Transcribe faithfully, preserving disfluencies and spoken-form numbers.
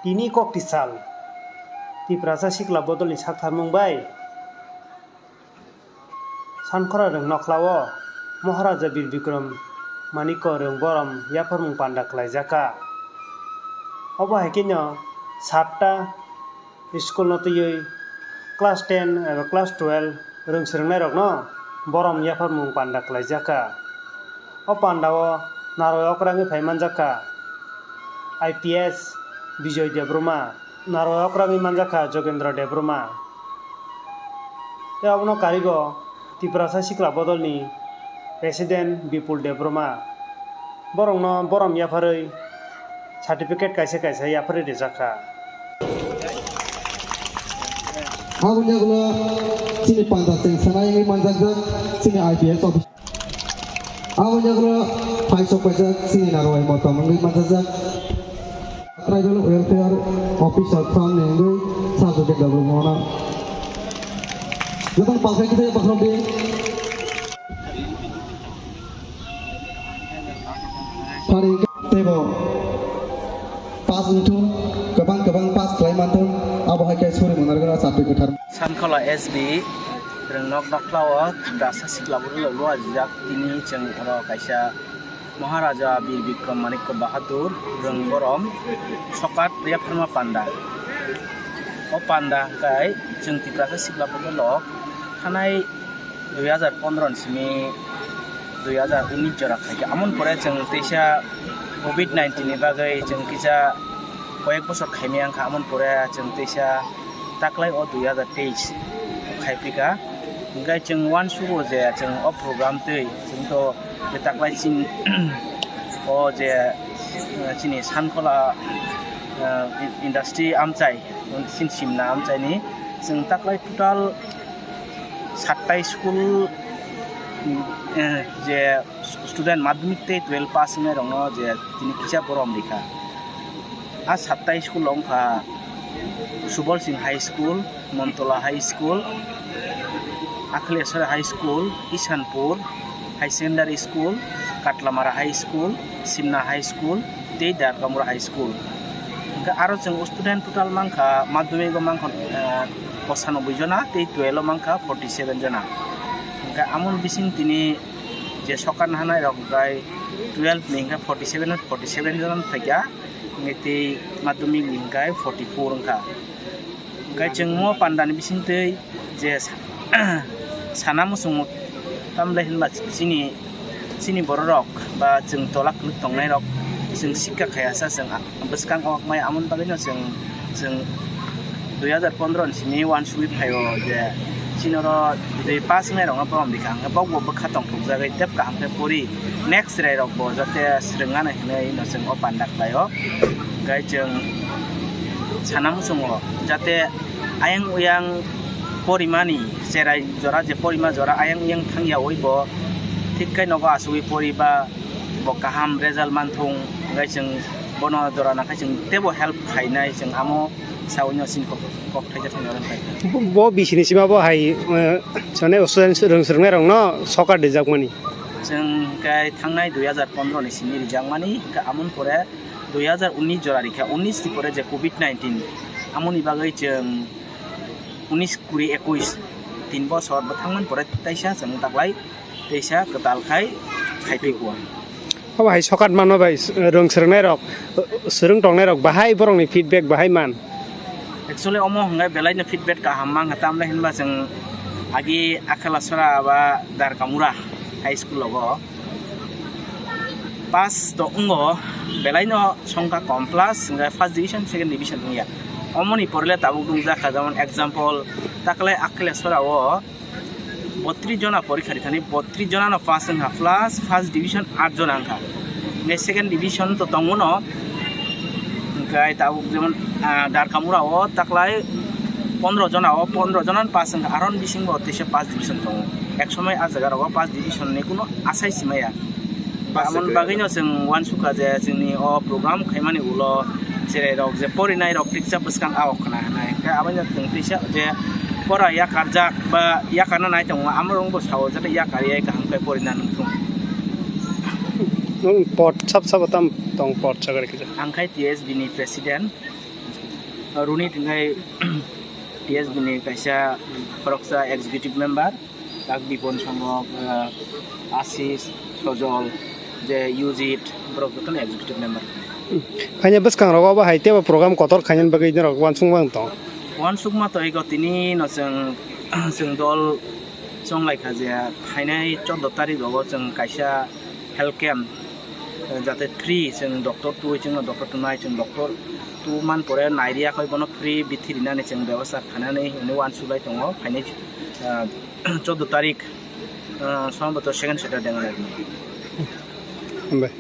Tini kokti sal, Tiprasa sikla bodolni saktharmung bai Sankhora rwng nokhlao Maharaja Bir Bikram Manikya rwng borom yapharmung panda khlaijak kha. Obo hai kheno satta school no twiwi class ten eba class twelve rwng swrwngnairokno borom yapharmung panda khlaijak kha. O pandao narwai okrangwi phai manjak kha I P S Bijoy Debbarma, narwai okrangwi manjak kha Jogendra Debbarma. Tei abono karigo Tiprasa sikla bodolni President Bipul Debbarma. Borokno borom yapharwi certificate kaisa kaisa yapharwi rijak kha. Aboni ulo chini panda cheng sanai wngwi manjakjak chini I P S officer. Aboni ulo phaisok paijak chini narwai motom wngwi manjakjak. Tribal Welfare Officer from ni wngwi Sajudin Debbarma no. Jotono palkhai kisa yaphang di. Phari teibo pass wngthung, kwbang kwbang pass khlai manthung, abo hai khe suri monargwna chapri kwthar. Sankhola S B rwng nok nokhlao Tiprasa sikla bwrwi rok luajak, tini chwng oro kaisa Maharaja Bir Bikram Manikya Bahadur rwng borom sokat yapharma panda. O panda hwnkhe chwng Tiprasa sikla bwrwi rok thanai dui hajar pondro ni simi dui hajar unis jora khaikha. Amoni pore chwng teisa covid nineteen ni bagwi chwng kisa koyek bosor khaimaya wngkha. Amoni pore chwng teisa taklai o dui hajar teis khaipikha. Hwnkhe chwng uansugo je chwng o program twi chwng to je taklai chini o je chini Sankhola, ah, industry amchai, chini Simna amchaini chwng taklai total sattai school, eh, je student madhyamik tei twelve pass wngnai rokno je tini kisa borom rikha. A sattai school wngkha Subol Singh High School, Montola High School, Akhaleshwar High School, Isanpur High Secondary School, Katlamara High School, Simna High School, tei Darkamura High School. Hwnkhe aro chwng student total mankha, madhyamik o mankha, eh, posanoboi jona tei twelve o mankha forty seven jona. Hwnkhe amoni bising tini je sokat nahanai rok hwnkhe twelve ni hwnkhe forty seven, forty seven jona phaikha, hwnkhe tei madhyamik ni hwnkhe forty four wngkha. Hwnkhe chwng mo panda ni bising twi je sa-, sana muchungo tamle hinba chini, chini bororok ba chwng tola kwlwk tongnairok chwng sikka khayasa chwng a-, bwskango wngmai amoni bagwino chwng, chwng dui hajar pondro ni simi uansugwi phaio je chini oro je pass wngnairokno borom rikha hwnkhe bokbo bwkha tongthokjagwi tei kaham khe pori next chwrairokbo jate swrwngna hinwi no chwng o panda khlaio. Hwnkhe chwng sana muchungo jate ayang uyang porimani cherai jora je porima jora ayang uyang thangya oi bo thik khe nogo asugwi pori ba bo kaham result manthung, hwnkhe chwng bono jora nakhai chwng teibo help khainai chwng amo sawi no chini kok, kok thaisa thangya oro khaikha. Bo, bo bisini sima bo hai, eh, sone student rwng swrwngnairokno sokat rijakmani. Chwng khe thangnai dui hajar pondro ni simi rijakmani, hwnkhe amoni pore dui hajar unis jora rikha, unis ni pore je covid nineteen, amoni bagwi chwng unis kuri ekuis tin bosor bwthangmani pore taisa chwng taklai teisa kwtal khai khaipikho. Obo hai sokat mano bai, rwng swrwngnairok, swrwng tongnairok bahai borokni feedback bahai man. Actually omo hwnkhe belaino feedback kaham mankha, tamle hinba chwng agi Akhalasora ba Darkamura High School logo pass to wngo, belaino songkha kom plus hwnkhe first division, second division wngya. Omoni porle tabuk nukjakha, jemon example taklai Akhalasora o botris jona porikha rithani, botris jona no pass wngkha, plus first division aat jona wngkha. Hwnkhe second division to tongo no, hwnkhe tabuk jemon, ah, Darkamura o taklai pondro jona o, pondro jona no pass wngkha, aro ni bisingo teisa first division tongo. Ek somoi ah jaga rogo first division ni kuno asai simaya. Ba amoni bagwino chwng uansukha je chwngni o program khaimani ulo cherai rok je porinai rok tiksa bwskang ao khna hwnwi. Hwnkhe abono chwng tisa je pora yakarjak ba yakarna nai tongo, amorok bo sao jate yakar ya kaham khe porina nangthung. Nwng pot sab sabo tam tong pot sagari kisa. Ang khai T S B ni president. Runit hingkai T S B ni kaisa khoroksa executive member, tak Bipon Songok, ah, Asis, Sojol, je Yujit, borok jotono executive member. Khaina bwskang rogo bo hai tebo program kotor khaina bagwi norok uansukma wng tong. Uansukma to ego tini no chwng, chwng dol chonglai kha je phainai chordo tarik rogo chwng kaisa health camp, eh, jate free chwng doctor twi chwngno doctor twnai chwng doctor twi man pore nairiya khoi bono free bithi rinani chwng bebosta khanani hwnwi uansuklai tongo phainai, eh, chordo tarik, eh, Sombator second Saturday wnglaimani. Hambai.